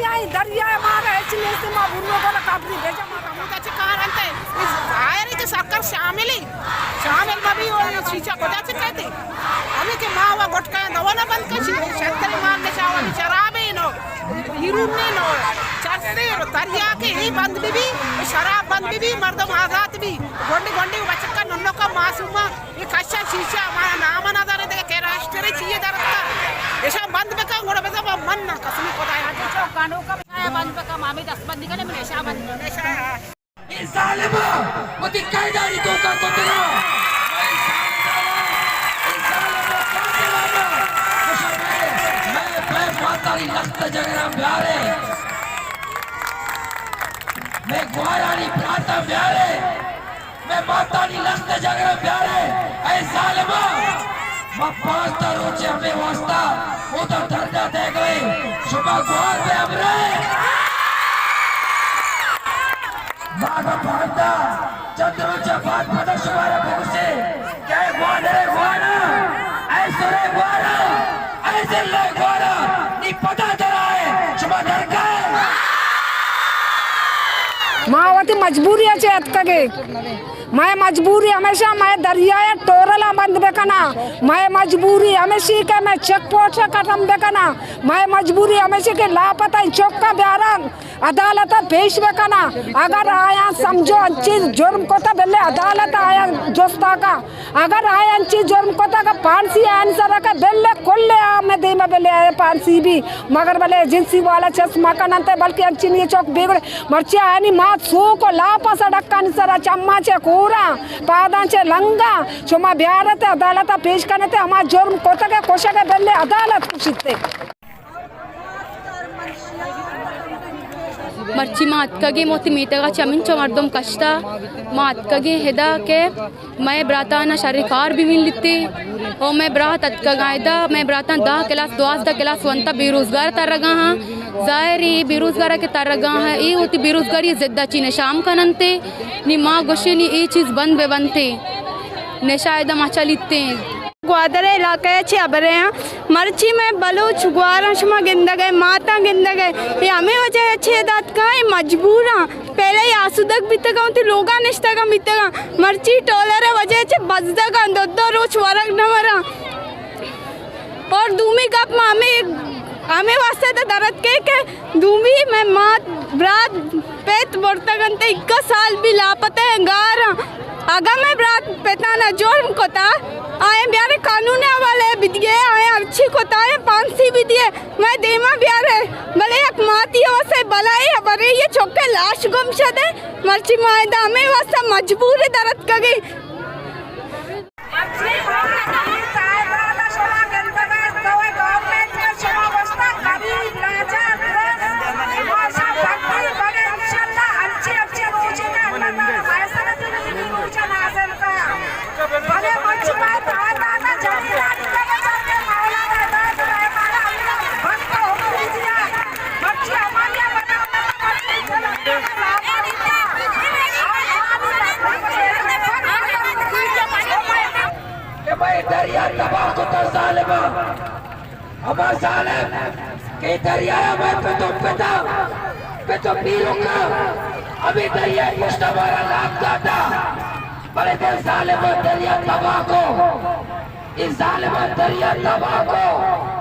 آئی دریا ءَ مارا ہچ نیست، ما برو گل کابری بیجا مارا۔ ہمودا چہ کار انت، ظاہر ہے کہ سرکار شامل ہے، شامل مبی اور شیشہ کجا چہ کہتے؟ ہمیں کہ ما و گٹکا دوا نہ بند کشی، شرطر مار نشاوانی شراب ہے نو، ہیروئن ہے نو، چرسے رو، تریاکے ہی بند بی بی، شراب بند بی بی، مردم آزاد بی، گونڈی گونڈی بچکا ننکا معصوما، اے کشا شیشہ ہمارا نام نہ دارے، دگہ کہ راشٹر چیئے درتا۔ ایشاں بند بکن، گڑا بزا با من نہ قسم خدا ہے۔ چوکانو کا بند بکن، مامی دست بندی کنے، من ایشاں بند بکن۔ اے ظالما وتی قیدانی توکا کتگا۔ اے ظالما، اے ظالما قاتلانا، مئے، مئے، مئے ماتانی لخت جگرا بیارے۔ مئے گوارانی براتا بیارے۔ مئے ماتانی لخت جگر بیارے، اے ظالما! ما پانزدہ روچے ہمے واسطہ اودا دھرنا دئیگا ایں، شما گوار بے ہمراہ۔ ما اگاں پانزدہ چند روچے بعد پدا شمارا بگوشیں کہ اے گوادر ءِ گوارا، اے سر ءِ گوارا، اے ضلع ءِ گوارا، نی پدا درائے، شما درکائے۔ ما وتی مجبوری ءَ چہ اتکگیں۔ مئے مجبوری ہمیشہ مئے دریا ءِ ٹورلاں بند بکناں۔ مئے مجبوری ہمیشی کہ مئے چیک پوسٹ ختم بکناں۔ مئے مجبوری ہمیشی کہ لاپتہ چکاں بیاراں۔ عدالت ءَ پیش بکناں۔ اگر آیاں سمجھو انچیں جرم کتا، بلے عدالت ءَ آیاں جستا کا۔ اگر آیاں انچیں جرم کتا کہ پانسی آیانی سرا کا، بلے کل عام دیما بلے آیا پانسی بی۔ مگر بلے ایجنسی والا چست مکننت، بلکہ انچیں یہ چوک بیگڑے۔ مرچی آیانی مات سوک و لاپا سڑکانی سرا، چماں چہ کوراں، پاداں چہ لنگاں، شما بیارت عدالت ءَ پیش کنت، ہما جرم کتگ ءُ کشگ ءَ بلے عدالت کشیت۔ مرچی ما اتکگیں، ما وتی میتگ ءَ چہ ہمینچو مردم کشتا، ما اتکگیں ادا کہ مئے براتانا شری کار بہ ملیت، او مئے برات اتکگاں ادا، مئے براتاں دہ کلاس، دوازدہ کلاس ونتا بے روزگار ترگا ہاں۔ ظاہر ہے، اے بے روزگارا کہ ترگا ہاں، اے وتی بے روزگاری ضد ءَ چی نشام کننت۔ نی ما گوشیں نی اے چیز بند بہ بنت، نشہ ادا ما چلیت۔ گوادر علاقہ ءَ چہ ہبرے آں۔ مرچی مئے بلوچ گواراں شما گندگ ءَ، ماتاں گندگ ءَ، اے ہمے وجہ ءَ چہ ادا اتکاں، اے مجبوراں۔ پہلے اے آسودگ بیتگاں، وتی لوگاں نشتگاں بیتگاں۔ مرچی ٹولر ءِ وجہ ءَ چہ بزگاں، دو دو روچ ورگ نہ وراں۔ اور دومی گپ ما ہمے، ہمے واسطہ ادا در اتکیں کہ دومی مئے مات، برات، پت برتگ انت، اکا سال بی لاپتہ ایں، گار آں۔ اگاں مئے برات پتانا جرم کتا، آیاں بیارے قانون ءِ حوالہ بدیے، آیاں ہرچی کتا، آیاں پانسی بدیے، مئے دیما بیارے۔ بلے یک ماتی ءِ واسطہ بلاہے ہبرے، یہ چکے لاش گم شدے، مرچی ما ادا ہمے واسطہ مجبور در اتکگیں۔ کہ مئے دریا تباہ کتا ظالماں۔ ہما ظالم کہ دریا ءَ مئے پت و پتا، پت و پیرکاں، ہمے دریا ءِ پشت ءَ مارا لاپ داتا۔ بلے دے ظالماں دریا تباہ کو، اے ظالماں دریا تباہ کو۔